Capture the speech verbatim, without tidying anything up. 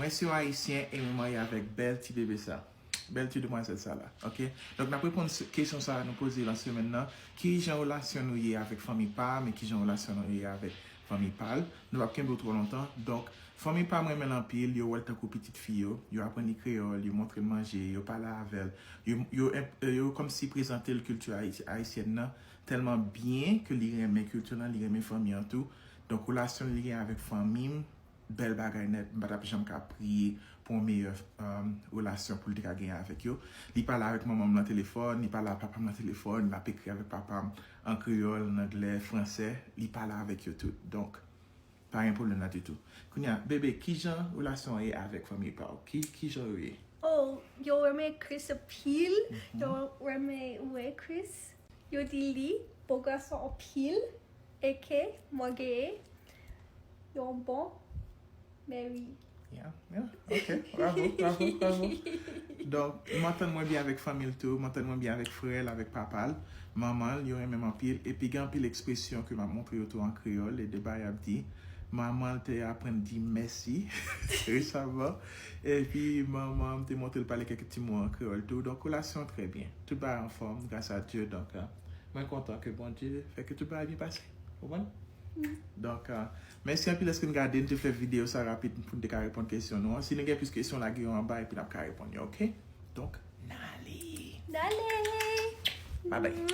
Èske w ayisyen e ou marye avèk bèl ti bebe sa? Bèl ti demwazèl sa la, ok? Donk, n ap reponn kesyon sa a nou poze nan semèn nan. Ki jan relasyon nou ye avèk fanmi pa m e ki jan relasyon nou ye avèk fanmi pa l? Nou p ap kenbe w twò lontan. Donk, fanmi pa m renmen l anpil, yo wè l tankou pitit fi yo, yo aprann li kreyòl, yo montre l manje, yo pale avè l, yo, yo, yo kòmsi prezante l kilti ayisyèn nan tèlman byen ke li renmen kilti lan, li renmen fanmi an tou. Donk, relasyon li gen avèk fanmi m, bèl bagay nèt, m pa t ap janm ka priye pou yon meyè relasyon pou l te ka genyen avèk yo. Li pale avèk manman m nan telefòn, li pale ak papa m nan telefòn, l ap ekri avèk papa m an kreyòl, an anglè, fransè, li pale avèk yo tout. Donk, pa gen pwoblèm la ditou. Kounye a, bebe, ki jan relasyon an ye avèk fanmi pa w? Ki, ki jan yo ye? Oh, yo renmen Chris anpil, yo renmen wè Chris. Yo di li bo gason anpil, e ke mwen genyen yon bon mari. Yeah, yeah, ok, bravo, bravo, bravo. Donk, m antann mwen byen avèk fanmi l tou, m antann mwen byen avèk frè l, avèk papa l, manman l, yo renmen m anpil. Epi gen anpil ekspresyon ke m ap montre yo tou an kreyòl, e de bagay y ap di. Manman l te aprann di mèsi resaman. Epi manman m te montre l pale kèk ti mo an kreyòl tou. Donk, relasyon trè byen. Tout bagay anfòm, gras a Dye. Donk, mwen kontan ke Bondye fè ke tout bagay byen pase. Ou konprann? Donk, mèsi anpil dèske n gade. N te fè videyo sa rapid pou n te ka reponn kesyon nou an. Si nou gen plis kesyon, lage yo anba epi n ap ka reponn yo, ok? Donk, n ale. N ale! Bye bye.